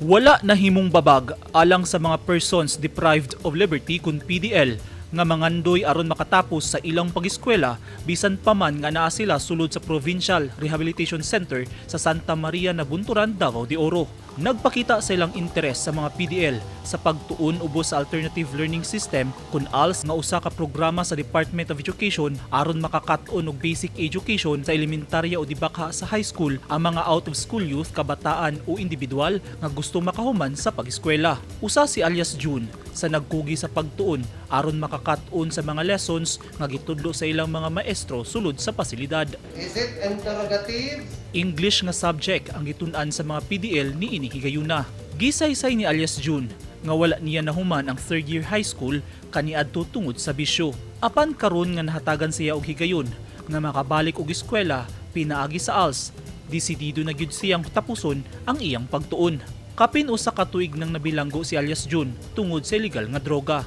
Wala nahimong babag alang sa mga persons deprived of liberty kun PDL nga mangandoy aron makatapos sa ilang pag-eskwela bisan pa man nga naa sila sulod sa Provincial Rehabilitation Center sa Santa Maria, Nabunturan, Davao de Oro. Nagpakita sa ilang interes sa mga PDL sa pagtuon ubos sa Alternative Learning System kun ALS nga usa ka programa sa Department of Education aron makakat-on og basic education sa elementarya o dibakha sa high school ang mga out of school youth, kabataan o individual nga gusto makahuman sa pag-eskwela. Usa si alias June sa nagkugi sa pagtuon aron makakat-on sa mga lessons nga gitudlo sa ilang mga maestro sulod sa pasilidad. Is it interrogative? English nga subject ang gitun-an sa mga PDL niini higayuna. Gisaysay ni alias June nga wala niya nahuman ang third year high school kaniadto tungod sa bisyo. Apan karon nga nahatagan siya og higayon nga makabalik og eskwela pinaagi sa ALS, desidido na gyud siyang tapuson ang iyang pagtuon. Kapin usa ka tuig nang nabilanggo si alias June tungod sa illegal nga droga.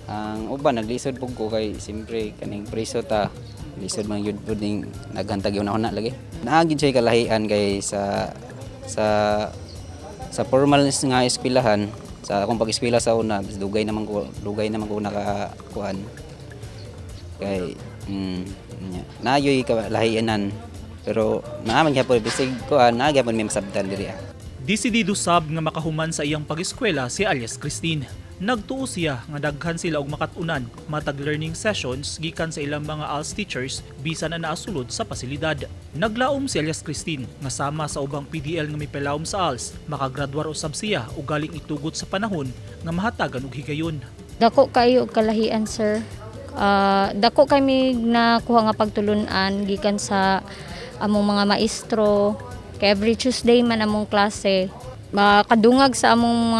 Ang uban naglisod pud ko kay siyempre kaning preso ta, lisod man gyud pud ning naghantag yun ako na lagi. Naa gyud siya kalahian kay sa formal nga eskwelahan. Sa akong pag-eskwela sa una, dugay naman ko nakakuan kay nya naayoy kalahianan, pero naa man gyapon bisig kuan, naa gyapon may masabtan diri ah. Desidido sab nga makahuman sa iyang pag-eskwela si alias Christine. Nagtuo siya nga daghan sila og makat-unan matag learning sessions gikan sa ilang mga ALS teachers bisan na naasulod sa pasilidad. Naglaom si alias Christine nga sama sa ubang PDL nga mipalawom sa ALS, makagraduar usab siya og galing itugot sa panahon nga mahatagan og higayon. Dako kayo og kalahian, sir. Dako kami nakuha nga pagtulunan gikan sa among mga maestro. Kay every Tuesday man among klase. Makadungag sa among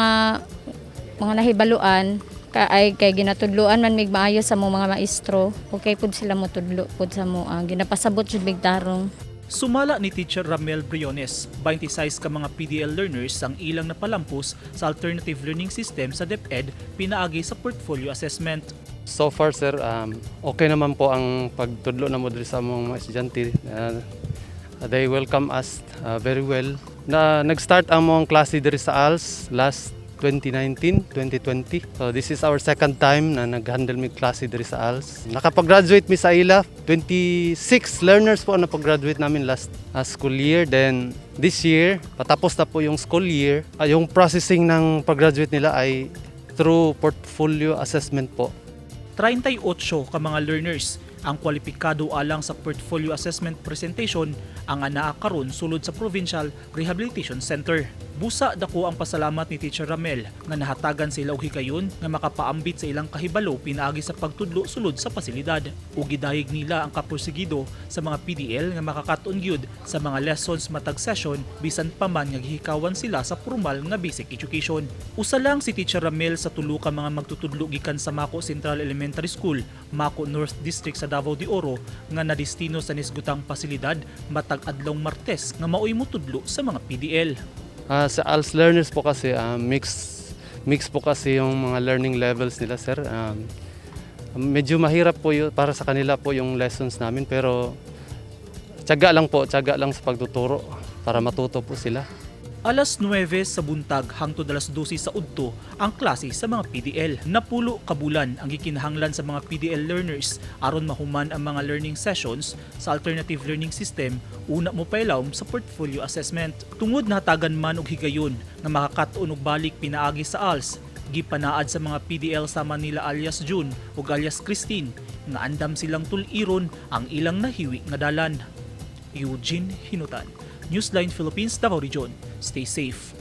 mga nahibaluan ka ay kay ginatudloan man mig maayo sa among mga maestro. Okay pud sila motudlo pud sa amo. Ginapasabot jud mig tarong. Sumala ni Teacher Ramel Briones, 26 ka mga PDL learners ang ilang napalampos sa Alternative Learning System sa DepEd pinaagi sa portfolio assessment. So far, sir, okay naman po ang pagtudlo namo diri sa among mga estudyante. They welcome us very well. Na nag-start ang among klase diri sa ALS last 2019, 2020. So this is our second time na nag-handle mi klase diri sa ALS. Nakapag-graduate mi sa ila, 26 learners po ang napag-graduate namin last school year. Then this year, patapos na po yung school year. Yung processing ng pag-graduate nila ay through portfolio assessment po. 38 ka mga learners ang kwalipikado alang sa portfolio assessment presentation ang anaa karon sulod sa Provincial Rehabilitation Center. Busa dako ang pasalamat ni Teacher Ramel nga nahatagan sila og higayon nga makapaambit sa ilang kahibalo pinaagi sa pagtudlo sulod sa pasilidad. Ug gidayeg nila ang kapursigido sa mga PDL nga makakaton gyud sa mga lessons matag session bisan pa man nga gihikawan sila sa formal nga basic education. Usa lang si Teacher Ramel sa tulo ka mga magtutudlo gikan sa Maco Central Elementary School, Maco North District sa Davao de Oro nga nadestino sa nisgutang pasilidad matag adlawng Martes nga maoy motudlo sa mga PDL. Sa ALS learners po kasi, mix mix po kasi yung mga learning levels nila, sir. Medyo mahirap po yun, para sa kanila po yung lessons namin, pero tiyaga lang po, tiyaga lang sa pagtuturo para matuto po sila. Alas 9 sa buntag hangtod alas 12 sa udto ang klase sa mga PDL. Napulo ka bulan ang gikinahanglan sa mga PDL learners aron mahuman ang mga learning sessions sa Alternative Learning System una mo pailawom sa portfolio assessment. Tungod nahatagan man og higayon nga makakaton og balik pinaagi sa ALS, gipanaad sa mga PDL sama nila alias June ug alias Christine nga andam silang tul-iron ang ilang nahiwi nga dalan. Eugene Hinutan, Newsline Philippines, Davao Region. Stay safe.